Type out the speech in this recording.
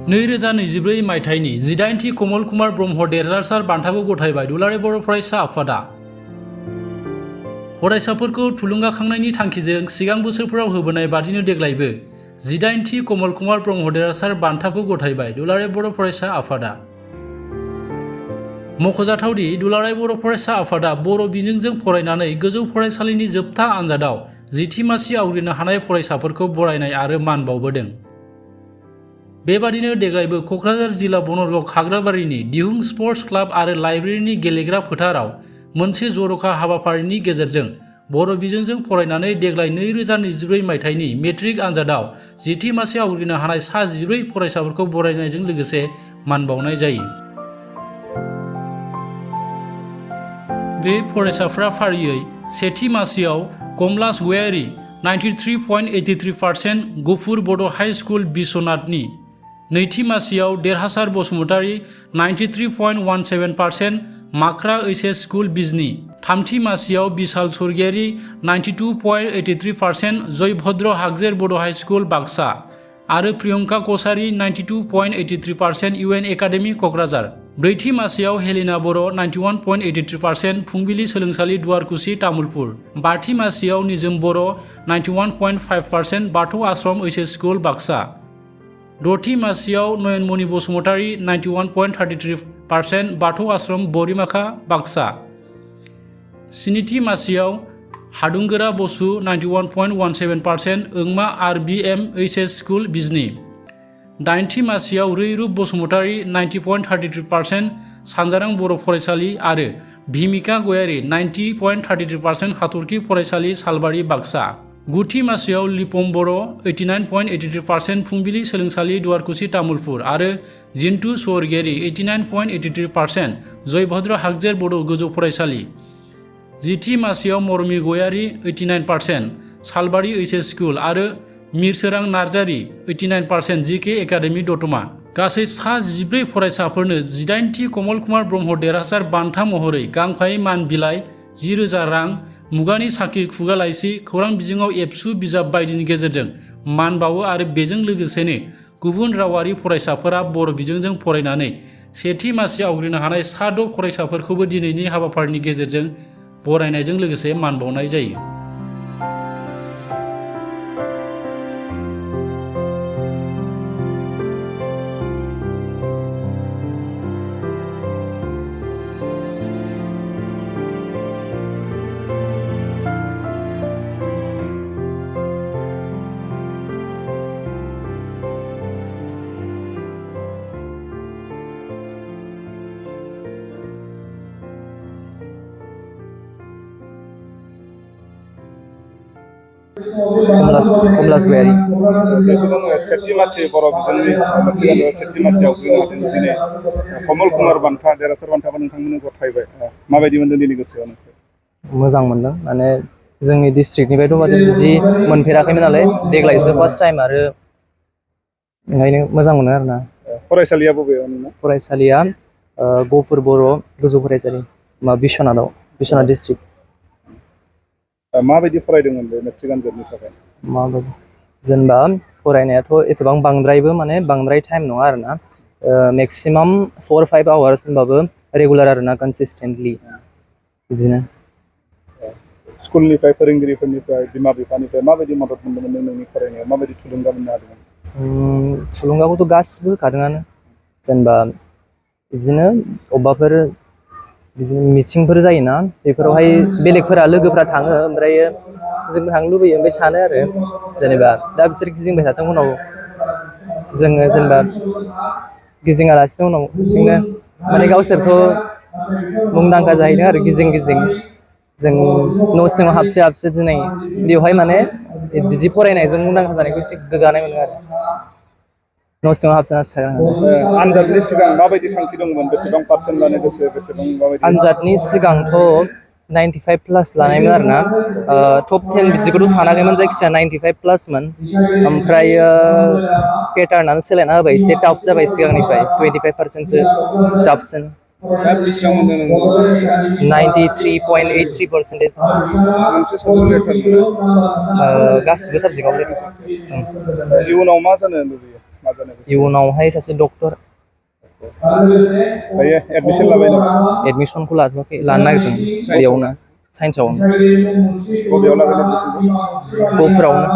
2024 मायथाइनि 18थि कमल कुमार ब्रह्म देरहासार बान्थाखौ गथायबाय दुलाराय बर' फरायसा आफादा। फरायसाफोरखौ थुलुंगाखांनायनि थांखिजों सिगां बोसोरफोराव होबोनाय बादिनो देग्लायबो 18थि कमल कुमार ब्रह्म देरहासार बान्थाखौ गथायबाय दुलाराय बर' फरायसा आफादा। मख'जाथावदि दुलाराय बर' फरायसा आफादा बर' बिजोंजों फरायनानै गोजौ फरायसालिनि जोबथा आनजादाव 10थि मासि आवग्रिनो हानाय फरायसाफोरखौ बरायनाय आरो मान बावबोदों। बेबादिनो देग्लायबो क'क्राझार जिल्ला बनरगाव खाग्राबारिनि दिहुं स्पर्ट्स क्लाब आरो लाइब्रेरिनि गेलेग्रा फोथाराव मोनसे जर'खा हाबाफारिनि गेजेरजों बर' बिजोंजों फरायनानै देग्लाय 2024 मायथाइनि मेट्रिक आनजादाव 10थि मासि आवग्रिनो हानाय सा 14 फरायसाफोरखौ बरायनायजों लोगोसे मान बावनाय जायो। बे फरायसाफ्रा फारियै सेथि मासियाव कमलास गयारि 93.83%, गफुर बड' हाइ स्कुल बिश्वनाथनि। नैथि मासियाव देरहासार बसुमतारी 93.17%, माख्रा ओइचएस स्कुल बिजनी। थामथि मासियाव बिशाल स्वर्गियारी 92.83%, जयभद्र हागजेर बड' हाइ स्कुल बाक्सा आरो प्रियंका कसारी 92.83%, इउएन एकाडेमि क'क्राझार। ब्रैथि मासियाव हेलिना बर' 91.83%, फुंबिलि सोलोंसालि दुवारकुसि तामुलपुर। बाथि मासियाव निजोम बर' 91.5%, बाथौ आश्रम ओइचएस स्कुल बाक्सा। द'थि मासियाव नयनमणि बसुमतारी 91.33%, बाथौ आश्रम बरिमाखा बाक्सा। स्निथि मासियाव हादुंगोरा बसु 91.17%, ओंमा आरबिएम ओइचएस स्कुल बिजनी। दाइनथि मासियाव रैरुप बसुमतारी 90.33%, सानजारां बर' फरायसालि आरो भिमिका गयारि 90.33%, हाथरखि फरायसालि सालबारि बाक्सा। गुथि मासियाव लिपम बर' 89.83%, फुंबिलि सोलोंसालि दुवारकुसि तामुलपुर आरो जिन्टु स्वर्गियारि 89.83%, जयभद्र हागजेर बड' गोजौ फरायसालि। जिथि मासियाव मरमि गयारि 89%, सालबारि ओइचएस स्कुल आरो मिरसोरां नार्जारि 89%, जिके एकाडेमि दतमा। गासै सा 14 फरायसाफोरनो 18थि कमल कुमार ब्रह्म देरहासार बान्था महरै गांफायै मान बिलाइ, 10,000 रां, मुगानि साखि खुगा लाइसि, खौरां बिजोङाव एबसु बिजाब बायदिनि गेजेरजों मान बावो आरो बेजों लोगोसेनो गुबुन रावारि फरायसाफोरा बर' बिजोंजों फरायनानै सेथि मासि आवग्रिनो हानाय सा 6 फरायसाफोरखौबो दिनैनि हाबाफारिनि गेजेरजों बरायनायजों लोगोसे मान बावनाय जायो। कमलास गयारि। सेथि मासि बर' बिजोंनि मेट्रिक सेथि मासि आवग्रिनो हादों दिनै कमल कुमार बान्था देरहासार बान्थाखौ नोंथांमोननो गथायबाय। माबायदि मोनदों दिनै गोसोआव? मोजां मोनदों, माने जोंनि डिस्ट्रिक्टनिफ्रायथ' माने बिदि मोनफेराखैमोन नालाय, देग्लायसो फार्स्ट टाइम आरो ओंखायनो मोजां मोनो आरोना। फरायसालिया बबेयाव नोंना? फरायसालिया गफुर बर' गोजौ फरायसालि बिश्वनाथाव, बिश्वनाथ डिस्ट्रिक्ट। माबायदि फरायदोंमोन बे मेट्रिक आनजादनि थाखाय? माबायदि जेनेबा फरायनायाथ' एथबां बांद्रायबो माने बांद्राय टाइम नङा आरोना, मेक्सिमाम 4-5 आवार्स होनबाबो रेगुलार आरोना, कनसिस्टेन्टलि बिदिनो। स्कुलनिफ्राय, फोरोंगिरिफोरनिफ्राय, बिमा बिफानिफ्राय माबायदि मदद मोनदोंमोन नोंनि फरायनायाव? माबायदि थुलुंगा मोननो हादोंमोन? थुलुंगाखौथ' गासिबो होखादोंआनो, जेनेबा बिदिनो अबेबाफोर बिदिनो मिथिंफोर जायोना, बेफोरावहाय बेलेगफोरा लोगोफ्रा थाङो, ओमफ्राय जोंबो थांनो लुबैयो, ओमफ्राय सानो आरो जेनेबा दा बिसोर गिदिंबाय थाथों, उनाव जोङो जेनेबा गिदिङालासिनो उनाव जोंनो माने गावसोरथ' मुंदांखा जाहैदों आरो गिदिं गिदिं, जों न' सिङाव हाबसो हाबसो दिनै बेवहाय माने बिदि फरायनायजों मुंदांखा जानायखौ एसे गोग्गानाय मोनो आरो न' सिङाव हाबसोनासो थागोन। आनजादनि सिगां माबायदि थांखि दंमोन? बेसेबां पार्सेन्ट लानो गोसो, बेसेबां माबायदि? आनजादनि सिगांथ' 95+ लानायमोन आरोना, टप 10 बिदिखौथ' सानाखैमोन, जायखिजाया 95 प्लासमोन। ओमफ्रायो पेटार्नानो सोलायना होबाय, एसे टाफ जाबाय सिगांनिफ्राय, 25%सो टाफसिन। 93.83%। गासिबो साबजेक्टआव लेटार। इयुनाव मा जानो लुबैयो? मा जानो गोसो इयुनावहाय सासे डक्टर दायो एडमिसन लाबाय नामा एडमिसनखौ लाथ'वाखै लानो नागिरदों बेयावनो साइन्सआवनो बबेयाव लागोन एडमिसनखौ गफुरावनो